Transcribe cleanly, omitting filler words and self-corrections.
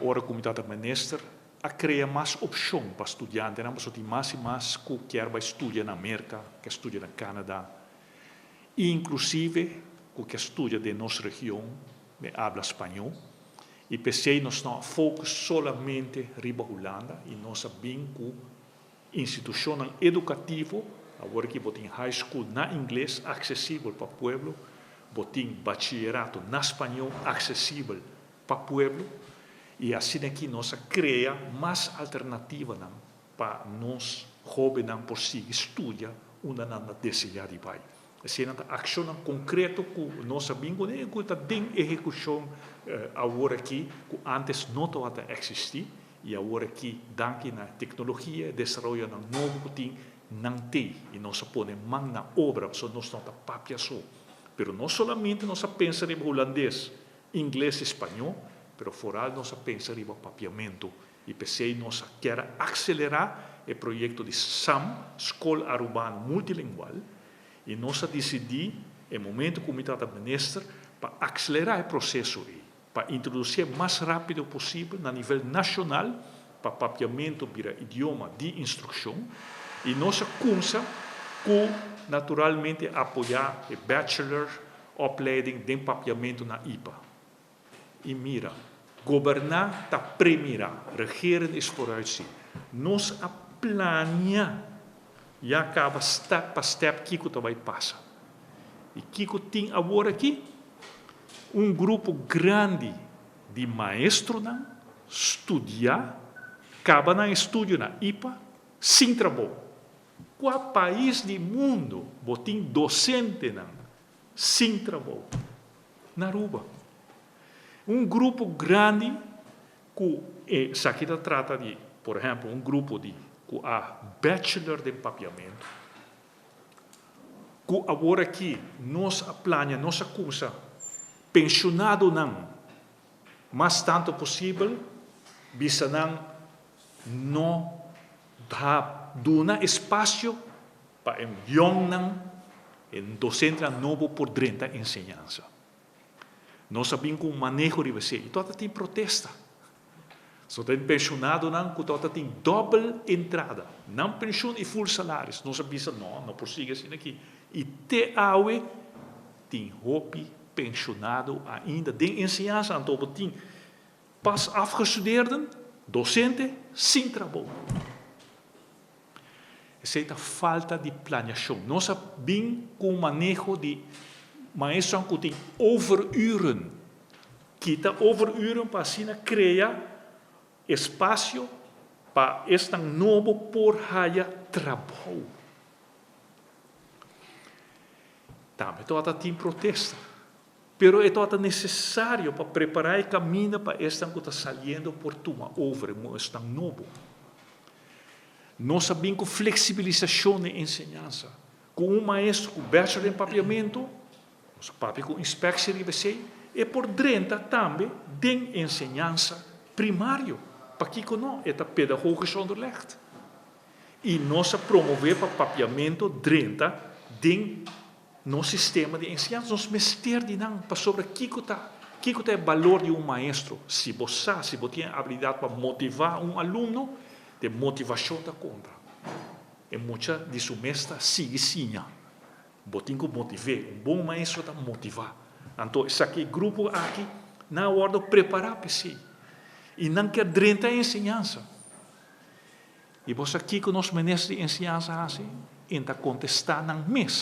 Ora ku mi tabata minister, a krea mas opshon pa studiantenan, pasobra tin mas i mas ku kier bai studia na Merka, kier studia na Canada, inklusive ku kier studia den nos region den abla spañó. I p'esei nos no a focus solamente riba Hulanda i nos a bin ku institushonnan edukativo. Awor aki bo tin high school na ingles aksesibel pa pueblo, bo tin bachillerato na spañó aksesibel pa pueblo i asina aki nos a krea mas alternativanan pa nos hóbennan por sigui studia unda nan ta deseá di bai. Eseinan ta akshonnan konkreto ku nos a bin kuné i ku ta den ehekushon awor aki ku ántes no tabata eksistí i awor aki danki na teknologia e desaroyonan nobo ku tin nan t'ei i nos a pone man na obra pasobra nos no ta papia so. Pero no solamente nos a pensa riba hulandes, Ingles i spañó, pero foral nos a pensa riba papiamentu i p'esei nos a kier a akselerá e proyekto di sam, Skol Arubano Multilingual, i nos a disidí e momentu ku mi tabata minister pa akselerá e proseso ei, pa introdusié mas rápido posibel na nivel nashonal pa papiamentu bira idioma di instrukshon i nos a kumsa ku naturalmente apoyá e bachelor Opleiding den papiamentu na ipa. I mira, goberná ta premirá, regeren is vooruitzien. Nos a plania ya kaba step pa step kiko ta bai pasa. I kiko tin awor aki? Un grupo grandi di maestronan studiá, kaba nan estudio na ipa, sin trabou. Kua pais di mundu bo tin dosentenan sin trabou? Na Aruba. Un grupo grandi ku esaki ta trata di, por ehèmpel, un grupo di ku a bachelor den papiamentu, ku awor aki nos a plania, nos a kumsa penshonadonan mas tantu posibel bisa nan no Ta duna espasio pa e yòngnan, e dosentenan nobo por drenta enseñansa. Nos a bin ku un maneho riba esei i tabata tin protesta. So tin penshonadonan ku tabata tin dòbel entrada, nan penshon i ful salaris. Nos a bisa no, no por sigui asina aki. I te awe tin hopi penshonado ainda den enseñansa, anto bo tin Pas afgestudeerden, docente sin trabou. Esey ta falta di planeacion. Nos a bin cu un maneho di maestronan cu tin overuren. Kita overuren pa asina crea espacio pa esnan nobo por haya trabou. Tambe tabata tin protesta. Pero e tabata nesesario pa prepará e kaminda pa esnan ku ta saliendo por tuma over e muesnan nobo. Nos a bin ku fleksibilisashon den enseñansa. Ku un maestro ku bachelor den papiamentu, nos a papia ku inspeksie riba esei, e por drenta tambe den enseñansa primario. Pakiko no? E ta pedagogisch onderlegd. I nos a promové pa papiamentu drenta den Nos sistema di enseñansa, nos mester di nan pasobra kiko ta kiko ta e balor di un maestro? Si bo sa, si bo tin e abilidat pa motivá un alumno, e motivashon ta konta. E mucha di su mes ta sigui siña. Bo tin ku motiv'é. Un bon maestro ta motivá. Anto esaki e grupo aki nan a wòrdu prepará pa esei. I nan kier drenta e enseñansa. I bo sa kiko nos minister di enseñansa hasi? E ta kontestá nan mes.